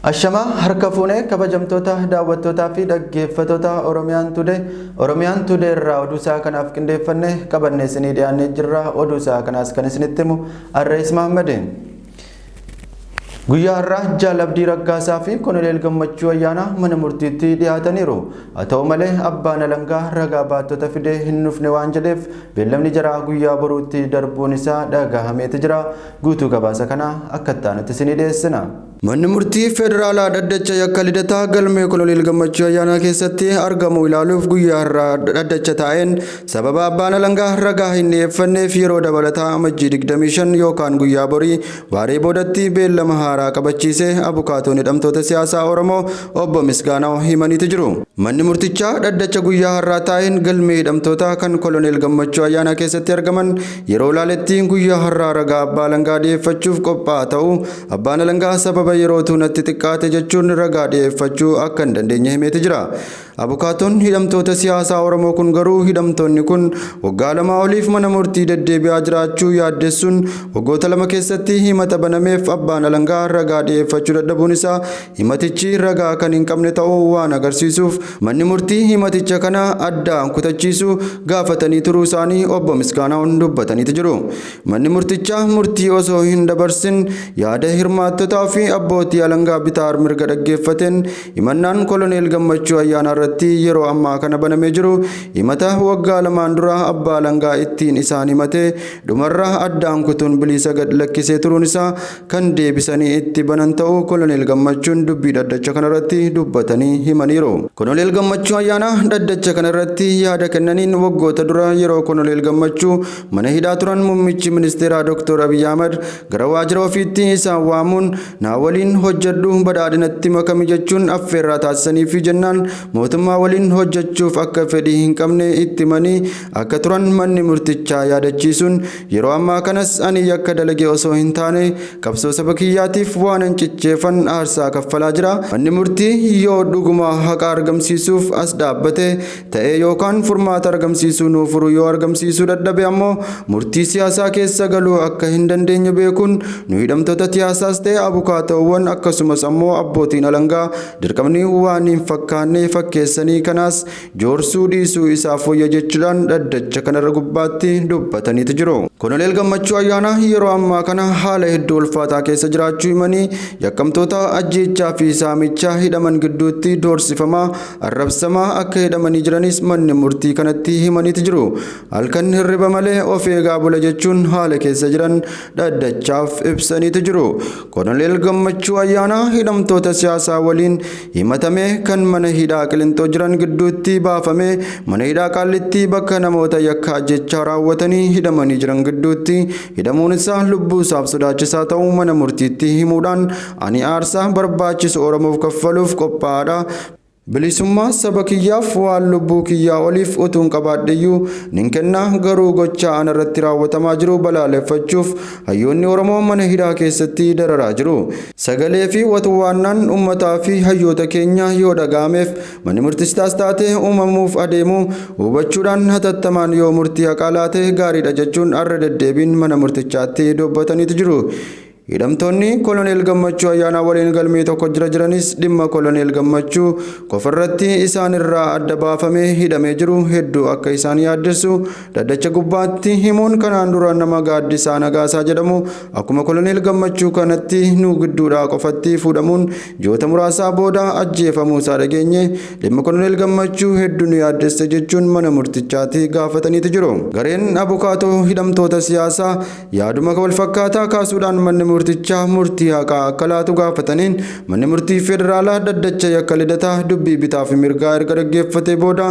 Ashamaa harka fuunee kabajamtoota daawwattootaa fi dhaggeeffattoota Oromiyaan Today. Oromiyaan Today irraa oduu isaa kanaaf qindeeffanne qabannee isinii dhiyaannee jirra. Oduu isaa kanaas kan isinitti himu Arrees Mahammadi. Guyyaa har'aa Jaal Abdii Raggaasaa fi Koloneel Gammachuu Ayyaanaa mana murtiitti dhiyaataniiru. Haa ta'u malee abbaan alangaa ragaa baattota fidee hin dhufne waan jedheef beellamni jaraa guyyaa boruutti darbuun isaa dhagahameeti jira. Guutuu gabaasa kanaa akka itti aanutti isinii dhiyeessina. Manni murtii federaalaa dhaddacha yakka Lidataa galmee Koloneel Gammachuu Ayyaanaa keessatti argamu ilaaluuf guyyaa har'aa dhaddacha taa'een sababa abbaan alangaa ragaa hin dhiyeeffanneef yeroo dabalataa Amajjii 25 yookaan guyyaa borii waaree boodatti beellama haaraa qabachiise abukaatoon hidhamtoota siyaasaa Oromoo obbo Misgaanaaw himaniitu jiru. Manni murtichaa dhaddacha guyyaa har'aa taa'een galmee hidhamtoota kan Koloneel Gammachuu Ayyaanaa keessatti argaman yeroo ilaaletti guyyaa har'aa ragaa abbaa alangaa dhiyeeffachuuf qophaa'aa ta'uu abbaan alangaa sababa yerootu natti xiqqaate jechuun ragaa dhiyeeffachuu akka hin dandeenye himeeti jira. Abukaatoon hidhamtoota siyaasaa Oromoo kun garuu hidhamtoonni kun waggaa 2 oliif mana murtii deddeebi'aa jiraachuu yaaddessuun waggoota 2 keessatti himata banameef abbaan alangaa ragaa dhiyeeffachuu dadhabuun isaa himatichi ragaa kan hin qabne ta'uu waan agarsiisuuf manni murtii himaticha kana addaan kutachiisu gaafatanii turuu isaanii obbo Misgaanaawun dubbataniiti jiru. Manni murtichaa murtii osoo hin dabarsin yaada hirmaattotaa fi abbootii alangaa bitaa mirga dhaggeeffateen himannaan Koloneel Gammachuu Ayyaanaa irratti yeroo ammaa kana banamee jiru himata waggaa 2n dura abbaa alangaa ittiin isaan himatee dhumarra addaan kutuun bilisa gad lakkisee turuun isaa kan deebisanii itti banan ta'uu Koloneel Gammachuun dubbii dhaddacha kanarratti dubbatanii himaniiru. Koloneel Gammachuu Ayyaanaa dhaddacha kanarratti yaada kennaniin waggoota dura yeroo Koloneel Gammachuu mana hidhaa turan muummichi ministeeraa Dr. Abiy Ahmad gara waajjira ofiitti isaan waamuun naa waliin hojjedhu badhaadhinatti makami jechuun affeerraa taasisaniifi jennaan mootummaa waliin hojjechuuf akka fedhii hin qabne itti himanii akka turan manni murtichaa yaadachiisuun yeroo ammaa kanas ani yakka dalage osoo hin taane qabsoo saba kiyyaatiif waanan cicheefan aarsaa kaffalaa jira. Manni murtii yoo dhuguma haqa argamsiisuuf as dhaabbate ta'ee yookaan furmaata argamsiisuu nuu furu yoo argamsiisuu dadhabe ammoo murtii siyaasaa keessa galuu akka hin dandeenye beekuun nu hidhamtoota siyaasaas ta'e abukaatoowwan akkasumas ammoo abbootiin alangaa dirqamni waan hin fakkaanne fakkeessanii kanaas joorsuu dhiisuu isaaf wayya jechuudhaan dhaddacha kanarra gubbaatti dubbataniitu jiru. Koloneel Gammachuu Ayyaanaa yeroo ammaa kana haala hedduu ulfaataa keessa jiraachuu himanii yakkamtoota ajjeechaa fi saamichaa hidhaman gidduutti doorsifamaa arrabsamaa akka hidhamanii jiranis manni murtii kanatti himaniitu jiru. Halkan hirriba malee of eegaa bula jechuun haala keessa jiran dhaddachaaf ibsaniitu jiru. Koloneel Gammachuu Ayyaanaa hidhamtoota siyaasaa waliin himatamee kan mana hidhaa Qilinxoo jiran gidduutti baafamee mana hidhaa Qaallittii bakka namoota yakka ajjechaa raawwatanii hidhamanii jiran gidduutti hidhamuun isaa lubbuu isaaf sodaachisaa ta'uu mana murtiitti himuudhaan ani aarsaa barbaachisu Oromoof kaffaluuf qophaa'aadha. Bilisummaa saba kiyyaaf waan lubbuu kiyyaa oliif utuun qabaadheyyuu nin kenna, garuu gochaa anarratti raawwatamaa jiru balaaleffachuuf hayyoonni Oromoo mana hidhaa keessatti dararaa jiru. Sagalee fi watwaannaan ummataa fi hayyoota keenya yoo dhaga'ameef manni murtistaas taate uumamuuf adeemu hubachuudhaan hatattamaan yoo murtii haqaa laate gaariidha jechuun arra deddeebiin mana murtichaatti dubbataniitu jiru. Hidhamtoonni Koloneel Gammachuu Ayyaanaa waliin galmee tokko jira jiranis dhimma Koloneel Gammachuu qofarratti isaan irraa adda baafamee hidhamee jiru hedduu akka isaan yaaddessu dhaddacha gubbaatti himuun kanaan dura nama Gaaddisaa Nagaasaa jedhamu akkuma Koloneel Gammachuu kanatti nu gidduudhaa qofatti fuudhamuun ji'oota muraasaa booda ajjeefamuu isaa dhageenye dhimma Koloneel Gammachuu hedduu nu yaaddesse jechuun mana murtichaatti gaafataniitu jiru. Gareen abukaatoo hidhamtoota siyaasaa Yaaduma walfakkaataa kaasuudhaan manni murtichaa murtii haqaa akka laatu gaafataniin manni murtii federaalaa dhaddacha yakka Lidataa dubbii bitaa fi mirgaa erga dhaggeeffatee booda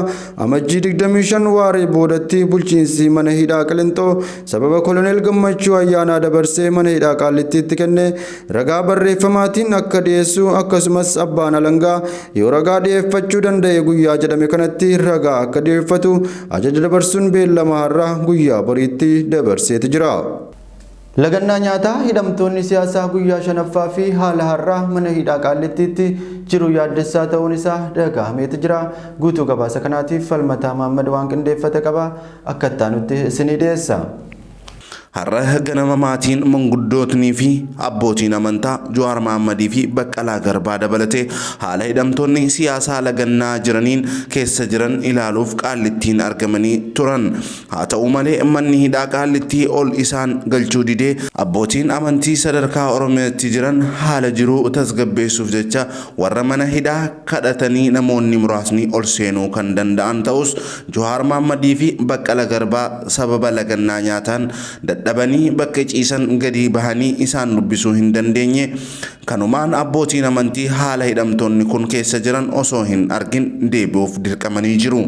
Amajjii 25 waaree boodatti bulchiinsi mana hidhaa Qilinxoo sababa Koloneel Gammachuu Ayyaanaa dabarsee mana hidhaa Qaallittiitti kenne ragaa barreeffamaatiin akka dhiyeessu akkasumas abbaan alangaa yoo ragaa dhiyeeffachuu danda'e guyyaa jedhame kanatti ragaa akka dhiyeeffatu ajaja dabarsuun beellama har'a guyyaa boriitti dabarseeti jira. Lagannaa nyaataa hidhamtoonni siyaasaa guyyaa 5ffaa fi haala har'aa mana hidhaa Qaallittiitti jiru yaaddessaa ta'uun isaa dhagahameeti jira. Guutuu gabaasa kanaatiif Falmataa Mahaammad waan qindeeffate qaba. Akka itti aanutti isinii dhiyeessa. Har'a ganama maatiin manguddootnii fi abbootiin amantaa Jawaar Mahammadii fi Baqqalaa Garbaa dabalatee haala hidhamtoonni siyaasaa lagannaa jiraniin keessa jiran ilaaluuf Qaallittiin argamanii turan. Haa ta'u malee manni hidhaa Qaallittii ol isaan galchuu didee abbootiin amantii sadarkaa Oromiyaatti jiran haala jiru tasgabbeessuuf jecha warra mana hidhaa kadhatanii namoonni muraasni ol seenuu kan danda'an ta'us Jawaar Mahammadii fi Baqqala Garbaa sababa lagannaa nyaataan dadhabanii bakka ciisan gadi bahanii isaan dubbisuu hin dandeenye. Kanumaan abbootiin amantii haala hidhamtoonni kun keessa jiran osoo hin argin deebi'uuf dirqamanii jiru.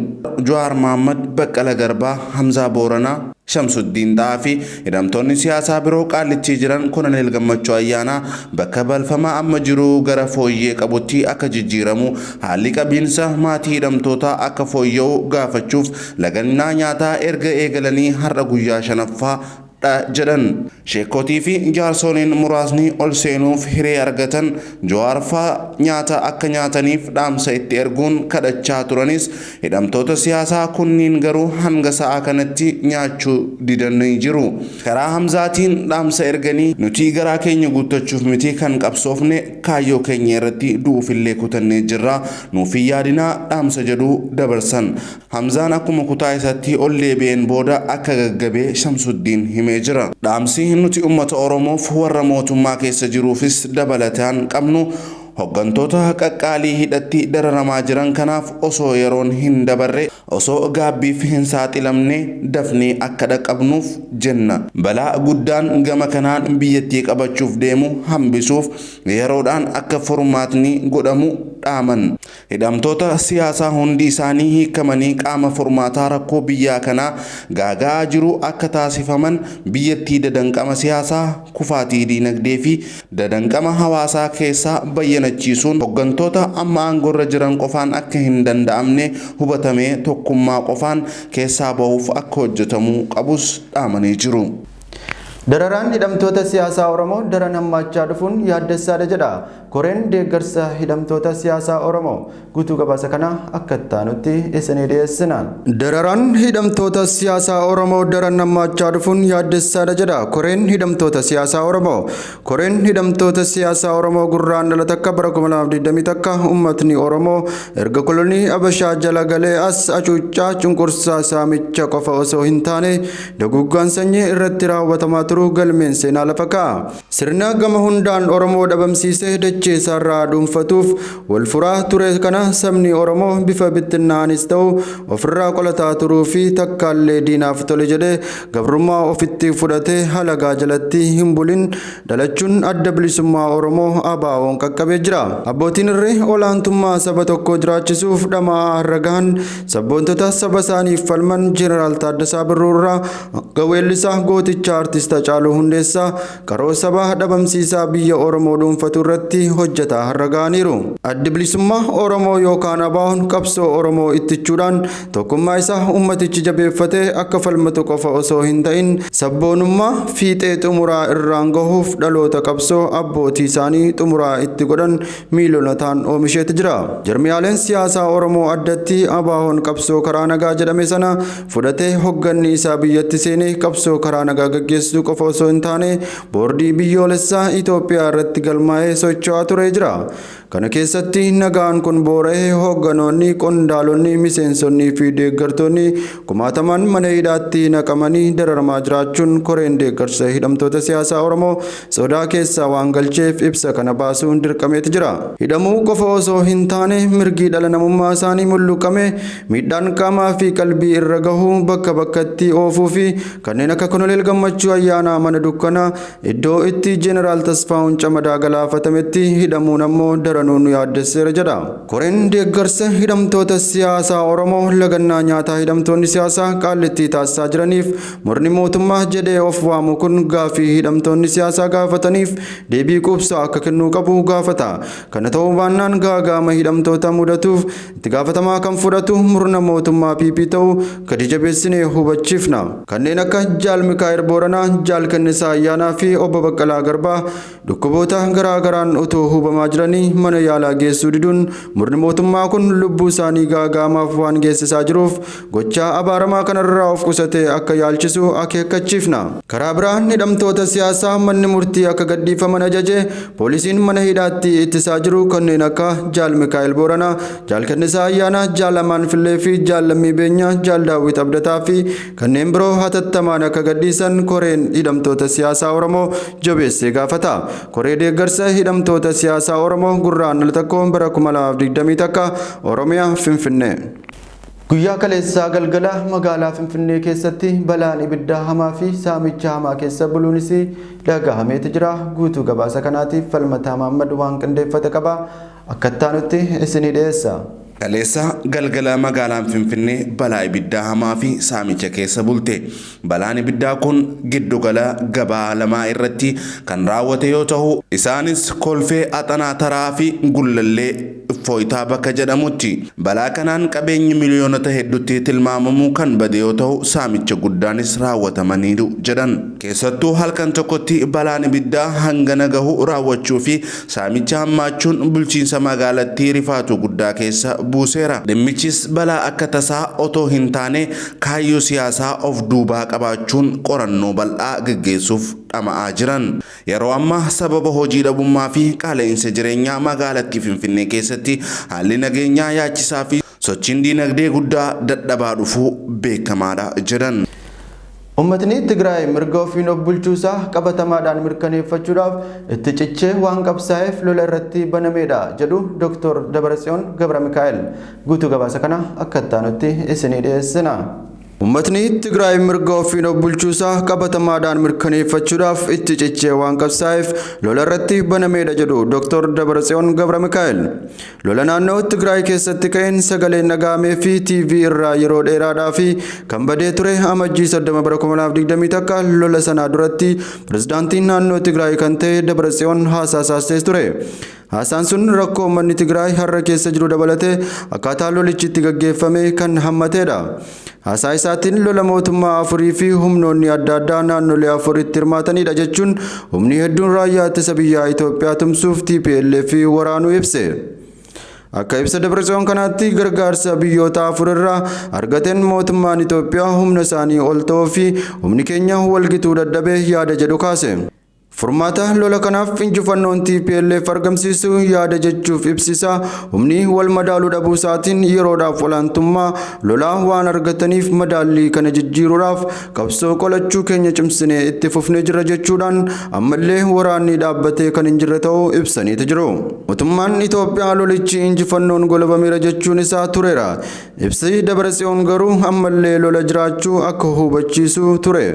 Jawaar Mahammad, Baqqala Garbaa, Hamzaa Booranaa, Shamsuddiin Xahaa fi hidhamtoonni siyaasaa biroo Qaallittii jiran Koloneel Gammachuu Ayyaanaa bakka balfamaa amma jiruu gara fooyyee qabutti akka jijjiiramu, haalli qabiinsa maatii hidhamtootaa akka fooyya'u gaafachuuf lagannaa nyaataa erga eegalanii har'a guyyaa shanaffaa dha jedhan. Sheekkotii fi jaarsooliin muraasni ol seenuuf hiree argatan Jawaar faa nyaata akka nyaataniif dhaamsa itti erguun kadhachaa turanis hidhamtoota siyaasaa kunniin garuu hanga sa'aa kanatti nyaachuu didanii jiru. Karaa Hamzaatiin dhaamsa erganii nuti garaa keenya guuttachuuf miti kan qabsoofne kaayyoo keenya irratti du'uufillee kutannee jirra nuuf hin yaadinaa dhaamsa jedhu dabarsan. Hamzaan akkuma kutaa isatti ol deebi'een booda akka gaggabe Shamsuddiin himee jira. Dhaamsi nuti ummata Oromoof warra mootummaa keessa jiruufis dabalataan qabnu hoggantoota qaqqaalii hidhatti dararamaa jiran kanaaf osoo yeroon hin dabarre, osoo gaabbiif hin saaxilamne dafnee akka dhaqqabnuuf jenna. Balaa guddaan gama kanaan biyyattii qabachuuf deemu hambisuuf yeroodhaan akka furmaatni godhamu dhaaman. Hidhamtoota siyaasaa hundi isaanii hiikamanii qaama furmaataa rakkoo biyyaa kanaa gaaga'aa jiru akka taasifaman, biyyattii dadanqama siyaasaa, kufaatii diinagdee fi dadanqama hawaasaa keessaa bayyanachiisuun hoggantoota amma aangorra jiran qofaan akka hin danda'amne hubatamee tokkummaa qofaan keessaa bahuuf akka hojjetamuu qabus dhaamanii jiru. Dararaan hidhamtoota siyaasaa Oromoo daran hammaachaa dhufuun yaaddessaadha jedha Koreen deeggarsa hidhamtoota siyaasaa Oromoo. Guutuu gabaasa kanaa akka itti aanutti isinii dhiyeessina. Dararaan hidhamtoota siyaasaa Oromoo daran hammaachaa dhufuun yaaddessaadha jedha Koreen hidhamtoota siyaasaa Oromoo. Koreen hidhamtoota siyaasaa Oromoo Gurraandhala 1 bara 2021 uummatni Oromoo erga kolonii Abashaa jala galee as hacuuccaa, cunqursaa, saamicha qofa osoo hin taane Duguuggaan sanyii irratti raawwatamaa turuu galmeen seenaa lafa kaa'a. Sirna gama hundaan Oromoo dhabamsiisee dachee isaarraa dhuunfatuuf wal furaa ture kana sabni Oromoo bifa bittinnaa'anis ta'u ofirraa qolataa turuu fi takkaallee diinaaf tole jedhee gabrummaa ofitti fudhatee halagaa jalatti hin bulin dhalachuun Adda Bilisummaa Oromoo ABOn qaqqabee jira. Abbootiin irree olaantummaa saba tokkoo jiraachisuuf dhama'aa har'a gahan sabboontota saba isaaniif falman Jeneraal Taaddasaa Birruu irraa hanga weellisaa gooticha Artist Hacaaluu Hundeessaa qaroo sabaa dhabamsiisaa biyya Oromoo dhuunfatu irratti hojjetaa har'a gahaniiru. Addi Bilisummaa Oromoo yookaan ABOn qabsoo Oromoo ittichuudhaan Tokkummaa isaa ummatichi jabeeffatee akka falmatu qofa osoo hin ta'in sabboonummaa fiixee xumuraa irraan gahuuf dhaloota qabsoo abbootii isaanii xumuraa itti godhan miiloonotaan oomisheeti jira. Jarmiyaaleen siyaasaa Oromoo addatti ABOn qabsoo karaa nagaa jedhame sana fudhatee hogganni isaa biyyatti seenee qabsoo karaa nagaa gaggeessuu qofa osoo hin taane boordii biyyoolessaa Itoophiyaa irratti galmaa'ee socho'aa turee jira. Kana keessatti nagaan kun boora'ee hoogganoonni, qondaalonni, miseensonnii fi deeggartoonni kumaatamaan mana hidhaatti naqamanii dararamaa jiraachuun koreen deeggarsa hidhamtoota siyaasaa Oromoo sodaa keessa waan galcheef ibsa kana baasuun dirqameeti jira. Hidhamuu qofa osoo hin taane mirgi dhala namummaa isaanii mulluqamee miidhaan qaamaa fi qalbii irra gahuu bakka bakkatti oofuu fi kanneen akka Koloneel Gammachuu Ayyaanaa mana dukkanaa Iddoo itti Jeneraal Tasfaahun Camadaa galaafatametti hidhamuun ammoo daranuu nu yaaddesseera jedha. Koreen deeggarsa hidhamtoota siyaasaa Oromoo lagannaa nyaataa hidhamtoonni siyaasaa Qaallittii taasisaa jiraniif murni mootummaa jedhee of waamu kun gaaffii hidhamtoonni siyaasaa gaafataniif deebii quubsaa akka kennuu qabu gaafata. Kana ta'uu baannaan gaaga'ama hidhamtoota mudatuuf itti gaafatamaa kan fudhatu murna mootummaa PP ta'uu gadi jabeessinee hubachiifna. Kanneen akka Jaal Mikaa'el Booranaa, Jaal Kennisaa Ayyaanaa fi Obbo Baqqalaa Garbaa dhukkuboota garaa garaan utuu hubamaa jiranii mana mana yaalaa geessuu diduun murni mootummaa kun lubbuu isaanii gaagaamaaf waan geessisaa jiruuf gochaa abaaramaa kanarraa of qusatee akka yaalchisu akeekkachiifna. Karaa biraan hidhamtoota siyaasaa manni murtii akka gadhiifaman ajaje poolisiin mana hidhaatti ittisaa jiru kanneen akka Jaal Mikaa'el Booranaa, Jaal Kennisaa Ayyaanaa, Jaal Amaan Fillee fi Jaal Lammii Beenyaa, Jaal Daawwit Abdataa fi kanneen biroo hatattamaan akka gadhiisan koreen hidhamtoota siyaasaa Oromoo jabeessee gaafata. Koree deeggarsa hidhamtoota siyaasaa Oromoo Gurraandhala 1 bara 2021 Oromiyaa Finfinnee. Guyyaa kaleessaa galgala magaalaa Finfinnee keessatti balaan ibiddaa hamaa fi saamicha hamaa keessa buluunis dhagahameeti jira. Guutuu gabaasa kanaatiif Falmataa Mahaammad waan qindeeffate qaba. Akkattaa nutti isinii dhiyeessa. Kaleessa galgala magaalaan Finfinnee balaa ibiddaa hamaa fi saamicha keessa bulte. Balaan ibiddaa kun giddugala gabaa lamaa irratti kan raawwate yoo ta'u, isaanis Kolfee Axanaa Taraa fi Gullallee Iffooyitaa bakka jedhamutti. Balaa kanaan qabeenyi miliyoonota hedduutti tilmaamamu kan bade yoo ta'u, saamicha guddaanis raawwatamaniiru jedhan. Keessattuu halkan tokkotti balaan ibiddaa hangana gahu raawwachuu fi saamicha hammaachuun bulchiinsa magaalattii rifaatu guddaa keessa buuseera. Dhimmichis balaa akka tasaa otoo hin taane kaayyoo siyaasaa of duubaa qabaachuun qorannoo bal'aa gaggeessuuf dhama'aa jiran. Yeroo ammaa sababa hojii dhabummaa fi qaala'insa jireenyaa magaalattii Finfinnee keessatti haalli nageenyaa yaachisaa fi sochiin diinagdee guddaa dadhabaa dhufuu beekamaadha jedhan. Uummatni Tigraay mirga ofiin of bulchuusaa qabatamaadhaan mirkaneeffachuudhaaf itti cichee waan qabsaa'eef lola irratti banameedha jedhu Dr. Dabratsiyoon Gabra Mikaa'el. Guutuu gabaasa kana akka itti isinii dhiyeessina. Uummatni Tigraay mirga ofiin of bulchuusaa qabatamaadhaan mirkaneeffachuudhaaf itti cichee waan qabsaa'eef lola irratti banameedha jedhu Dr. Dabratsiyoon Gabra Mikaa'el. Lola naannoo Tigraay keessatti ka'een sagaleen dhaga'amee fi TV irraa yeroo dheeraadhaa fi kan badee ture amajjii 30 bara 2021 lola sanaa duratti pirezidaantiin naannoo Tigraay kan ta'e Dabratsiyoon haasaa taasisee ture. Haasaan sun rakkoo uummanni Tigraay har'a keessa jiru dabalatee akkaataa lolichi itti gaggeeffame kan hammatedha. Haasaa isaatiin lola mootummaa afurii fi humnoonni adda addaa naannolee afuritti hirmaatanidha jechuun humni hedduun raayyaa ittisa biyyaa Itoophiyaa tumsuuf TPLF waraanuu ibse. Akka ibsa Dabratsiyoon kanaatti gargaarsa biyyoota afur irraa argateen mootummaan Itoophiyaa humna isaanii ol ta'uu fi humni keenya walgituu dadhabee yaada jedhu kaase. Furmaata lola kanaaf injifannoon TPLF argamsiisu yaada jechuuf ibsisa humni wal madaaluu dhabuu isaatiin yeroodhaaf olaantummaa lolaa waan argataniif madaallii kana jijjiiruudhaaf qabsoo qolachuu keenya cimsinee itti fufnee jirra jechuudhaan ammallee waraanni dhaabbatee kan hin jirre ta'uu ibsaniitu jiru. Mootummaan Itoophiyaa lolichi injifannoon golabameera jechuun isaa tureera. Ibsi Dabratsiyoon garuu ammallee lola jiraachuu akka hubachiisu ture.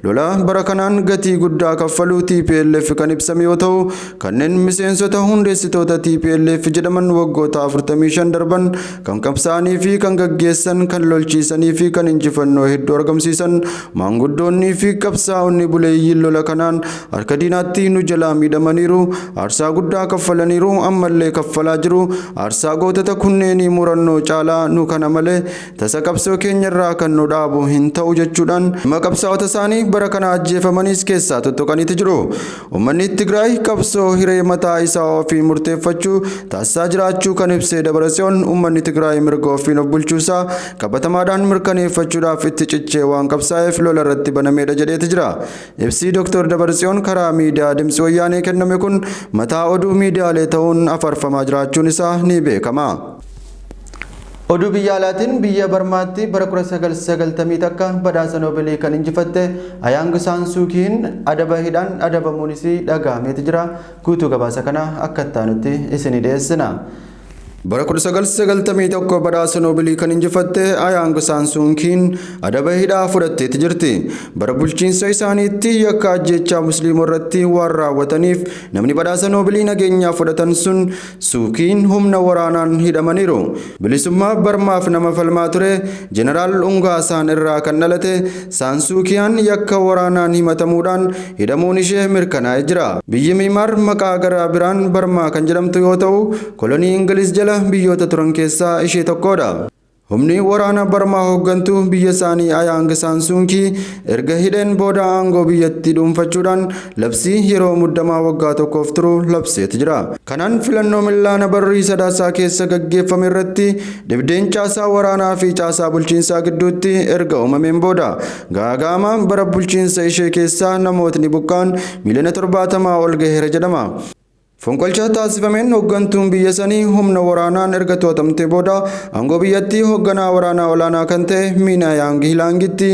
Lola bara kanaan gatii guddaa kaffaluu TPLF kan ibsame yoo ta'u kanneen miseensota hundeessitoota TPLF jedhaman waggoota 45 darban kan qabsaa'anii fi kan gaggeessan kan lolchiisanii fi kan injifannoo hedduu argamsiisan maanguddoonnii fi qabsaa'onni buleeyyiin lola kanaan harka diinaatti nu jalaa miidhamaniiru, aarsaa guddaa kaffalaniiru, ammallee kaffalaa jiru. Aarsaa gootota kunneenii murannoo caalaa nu kana malee tasa qabsoo keenyarraa kan nu dhaabu hin ta'u jechuudhaan dhimma qabsaa'ota isaanii bara kana ajjeefamanis keessaa tuttuqaniiti jiru. Uummanni Tigraay qabsoo hiree mataa isaa ofiin murteeffachuu taasisaa jiraachuu kan ibse Dabratsiyoon uummanni Tigraay mirga ofiin of bulchuusaa qabatamaadhaan mirkaneeffachuudhaaf itti cichee waan qabsaa'eef lola irratti banameedha jedheeti jira. Ibsi Dr. Dabratsiyoon karaa miidiyaa Dimtsi Wayyaanee kenname kun mataa oduu miidiyaalee ta'uun afarfamaa jiraachuun isaa ni beekama. Oduu biyya alaatiin biyya Barmaatti bara 1991 badhaasa Noobeelii kan injifatte Ayaang Saan Suukiin adaba hidhaan adabamuunis dhagahameeti jira. Guutuu gabaasa kana akka itti isinii dhiyeessina. Bara 1991 badhaasa Noobeelii kan injifatte Ayaang Saan Suukiin adaba hidhaa fudhatteeti jirti. Bara bulchiinsa isaaniitti yakka ajjeechaa musliima irratti waan raawwataniif namni badhaasa Noobeelii nageenyaa fudhatan sun Suukiin humna waraanaan hidhamaniiru. Bilisummaa Barmaaf nama falmaa ture Jeneraal Ungaasaan irraa kan dhalate Saan Suukiyaan yakka waraanaan himatamuudhaan hidhamuun ishee mirkanaa'ee jira. Biyyi Miimaar maqaa gara biraan Barmaa kan jedhamtu yoo ta'u kolonii Ingiliz jala biyyoota turan keessaa ishee tokkodha. Humni waraana Barmaa hooggantuu biyya isaanii Ayaang Saan Suunkii erga hidheen booda aangoo biyyattii dhuunfachuudhaan labsii yeroo muddamaa waggaa tokkoof turu labseeti jira. Kanaan filannoo millaana barrii Sadaasaa keessa gaggeeffame irratti dhibdeen caasaa waraanaa fi caasaa bulchiinsaa gidduutti erga uumameen booda gaaga'ama bara bulchiinsa ishee keessaa namootni buqqaan miliyoona 70 ol gaheera jedhama. Fonqolcha taasifameen hooggantuun biyya sanii humna waraanaan erga to'atamtee booda aangoo biyyattii hoogganaa waraanaa olaanaa kan ta'e Miinaa Yaangi Hilaangitti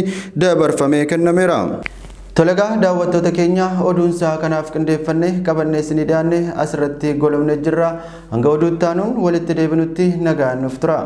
dabarfamee kennameera. Tolegaa daawwattoota keenya, oduun isaa kanaaf qindeeffanne qabannee isinii dhiyaanne asirratti golobne jirra. Hanga oduutti aanuun walitti deebinutti nagaan nuuf tura.